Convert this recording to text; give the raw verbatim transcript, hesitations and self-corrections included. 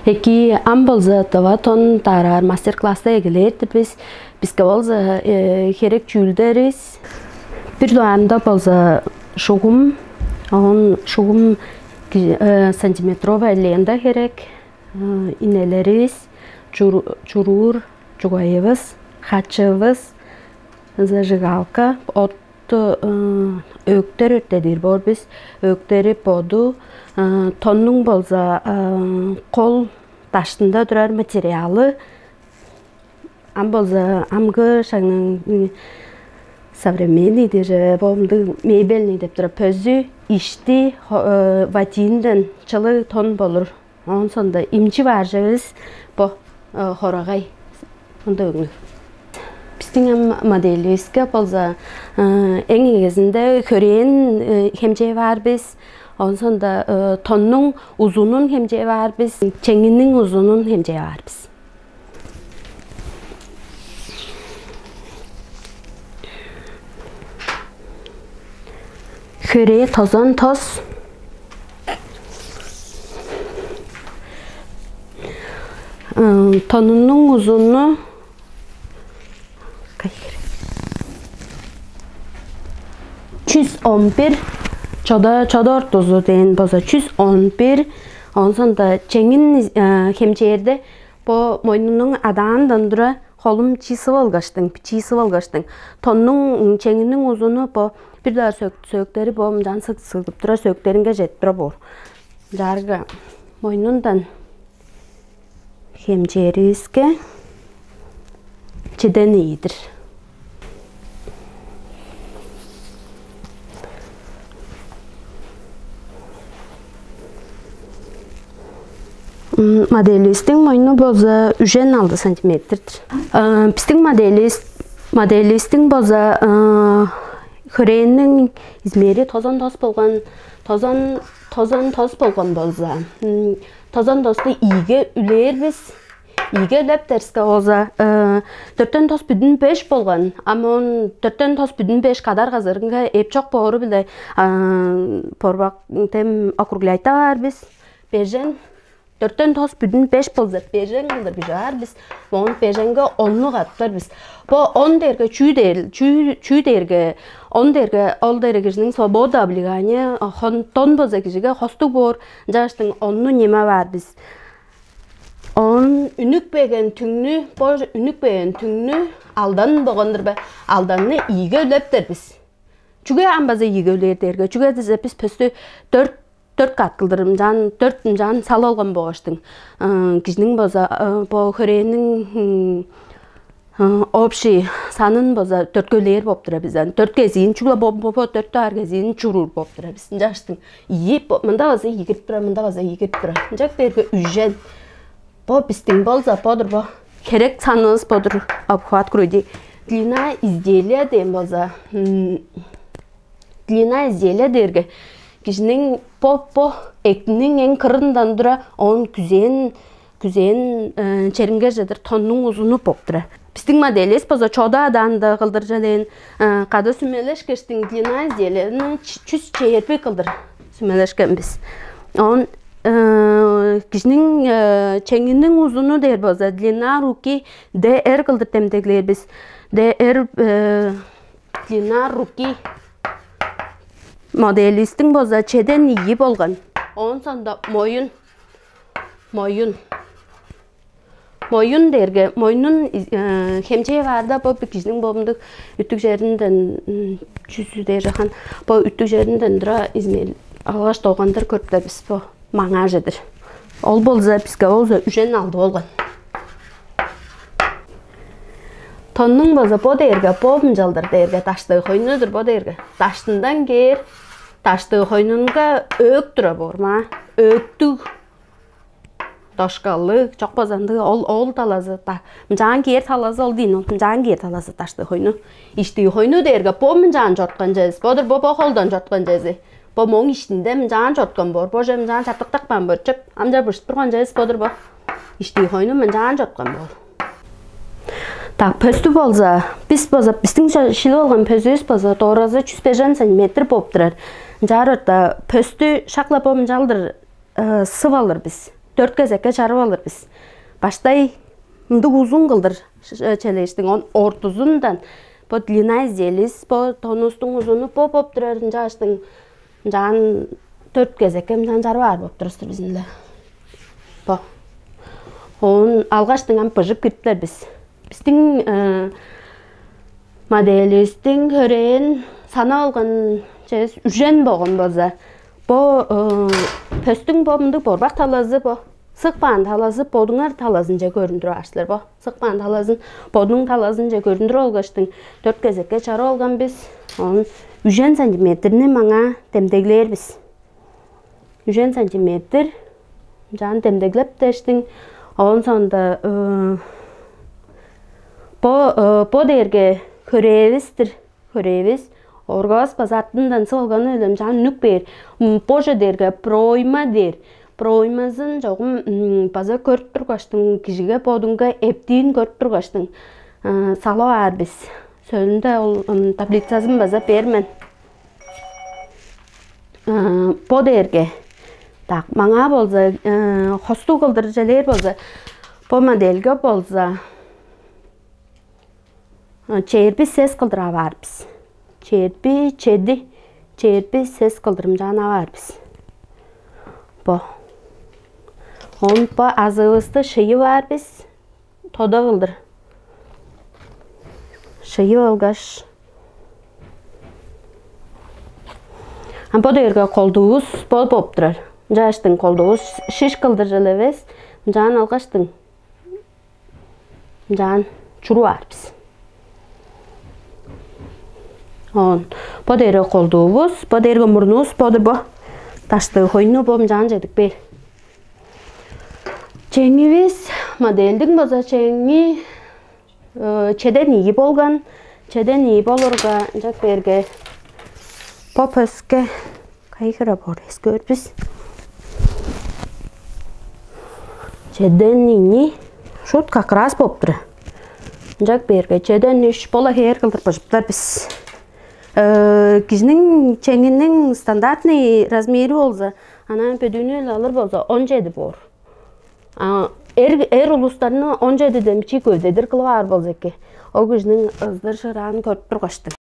Теки ам болза дыва тон даараар мастер-класста эгелээр-дир бис. Биске болза херек чүүлдеривис. Бир дугаарында болза шугум, оон шугум сантиметровая лента херек, инелеривис, чуруур чугайывыс, хачывыс, зажигалка, отту, өөктер өрттедир боор бис. Өөктери боду, тоннуң болза кол даштында турар материалы. Ам болза амгы шагның современный деже бо мындыг мебельный деп тура пөзү ишти ватинден чылыг тон болур. Оон соонда имчи бааржавыс бо хорогай мындыг өңнүг. Биздиң ам моделибизге болза эң эгезинде хөрээн хемчээ баар бис. Оон соонда тоннуң узунун хемчээ баар бис, чеңиниң узунун хемчээ баар бис. Хөрээ тозон тос. Тонунуң узуну чүс он бир, чода чода ортузу дээн болза чүс он бир. Онсонда чеңин хемчээрде бо мойнунуң адаандан тура холум чиисип алгаштың, чиисип алгаштың. Тоннуң чеңиниң узуну бо бир даа сөөктери бо мынчаан сыгып турар, сөөктеринге чедип тура боор. Чаарга мойнундан хемчээривиске чеден ийидир. Моделистиң мойну болза үжен алды сантиметрдир. Бистиң моделист моделистиң болза хөрээнниң измери тозон тос болган, тозон тозон тос болган болза, тозон тосту ийиге үлээр бис. Ийиге үлеп дерске болза дөрттен тос бүдүн беш болган. Ам он дөрттен тос бүдүн беш кадар казырынга эп чок боору биле порбак тем округляйта баар бис. Бежен дөрттен тос бүдүн беш болза бежен кылдыр бижаар бис. Моон беженге онну каттар бис. Бо он дерге чүү дээр чүү чүү дерге он дерге ол дерге кижиниң свобода облегания, хонтон болза кижиге хостуг боор. Ынчааштың онну нема баар бис. Он үнүк беген түңнү бо үнүк беген түңнү алдан болгондур бе? Алданны ийиге үлептер бис. Чүге ам база ийиге үлээр дээрге чүге дизе бис пөстү дөрт дөрт кат кылдыр ынчаан дөрт ынчаан салып алган болгаштың. Кижиниң база бо хөрээниң общий санын база дөрткө үлээр болуп тура бис. Дөрт кезиин чүгле бо дөрт даар кезиин чуруур болуп тура бис. Ынчааштың ийи мында база ийгирип тура, мында база ийгирип тура. Ынчак берге үжен бо бистиң болза бодур бо. Херек санывыс бодур обхват груди. Длина изделия дээн болза длина изделия дээрге кижиниң бо бо эктиниң эң кырындан тура оон күзээн күзээн черингер чедир тоннуң узуну болуп тура. Бистиң моделис база чода адаанда кылдыржа дээн када сүмелешкештиң длина изделияны чүс чээрби кылдыр сүмелешкен бис. Он кижиниң чеңиниң узуну дээр болза длина руки др кылдыр демдеглээр бис. Др длина руки моделистиң болза чеден ийи болган. Оон соонда моюн моюн моюн дээрге мойнун хемчээ баарда бо бир кижиниң боомдуг үттүг черинден чүзү дээр жахан бо үттүг черинден тура измел алгаш долгандыр көрүптер бис бо маңаа чедир. Ол болза биске болза үжен алды болган. Тоннуң база бо дээрге бо мынчалдыр дээрге даштыы хойнудур бо дээрге даштындан кээр даштыы хойнунга өөк тура боор ма өөктүг дошкалыг чок базандыг ол ол талазы да мынчаан кээр талазы ол дейн ол мынчаан кээр талазы даштыы хойну. Иштии хойну дээрге бо мынчаан чорткан чези бодур бо бо холдан чорткан чези. Бо моң иштинде мынчаан чорткан боор бо же мынчаан чартыктак баан боор чөп амча быштып турган чези бодур бо. Иштии хойну мынчаан чорткан боор. Так пөстү болза бис болза бистиң шилип алган пөзүбүс болза дооразы чүс бежен сантиметр болуп турар. Ынчаар орта пөстү шакла бо мынчалдыр сып алыр бис. дөрт кезекке чарып алыр бис. Баштай мындыг узун кылдыр челештиң, он ортузундан бо длина изделис, бо тонустуң узуну бо боп турар ынчааштың, ынчаан дөрт кезекке ынчаан чарып аар боп турустур бизинле. Бо. Он алгаштың ам быжып кириптер бис. Бистиң моделибистиң хөрээн санап алган чес үжен болгон болза, бо пөстүң бо мындыг борбак талазы, бо сык баан талазы бодуңар талазынче көрүндүрүп аар силер. Бо сык баан талазын бодуң талазынче көрүндүрүп алгаштың, дөрт кезекке чарып алган бис. Он үжен сантиметрни маңаа демдеглээр бис. Үжен сантиметр ынчаан демдеглеп дештиң. Оон соонда бо бо дээрге хөрээвис-тир. Хөрээвис. Оргавас база артындан сып алганы-биле ынчаан үнүп кээр. Боже дээрге пройма дээр. Проймазын чогум база көрүп тургаштың, кижиге бодуңга эптиин көрүп тургаштың салып аар бис. Сөөлүнде ол таблицазын база бээр мен. Бо дээрге, так, маңаа болза, хостуг кылдыр челээр болза, бо модельге болза чээрби сес кылдыр аваар бис. Чээрби чеди, чээрби сес кылдырымчаан аваар бис. Бо. Он бо азывысты шыйып аар бис. Тода кылдыр шыйып алгаш, ам бо дээрге колдуувус бо боп турар. Ынчааштың колдуувус шиш кылдыр чыл эвес, ынчаан алгаштың ынчаан чуруп аар бис. Он бо дээрге колдуувус, бо дээрге мурнувус, бо-дур бо. Даштыы хойну бо ынчаан чедип кээр. Чеңивис, модельдиң база чеңи чеден ийи болган. Чеден ийи болурга, ынчак берге бо пөске кайгыра боор эскөрбүс. Чеден ийи шут как раз болуптур. Ынчак берге чеден үч бола хээр кылдыр быжыптар бис. Кижиниң чеңиниң стандартный размери болза, анан бөдүүнү алыр болза, он жети боор. Эр улустарны он жетиден бичии көвдедир кылып аар болза эки, ол кижиниң ыздыр шыраан көрүп тургаштың.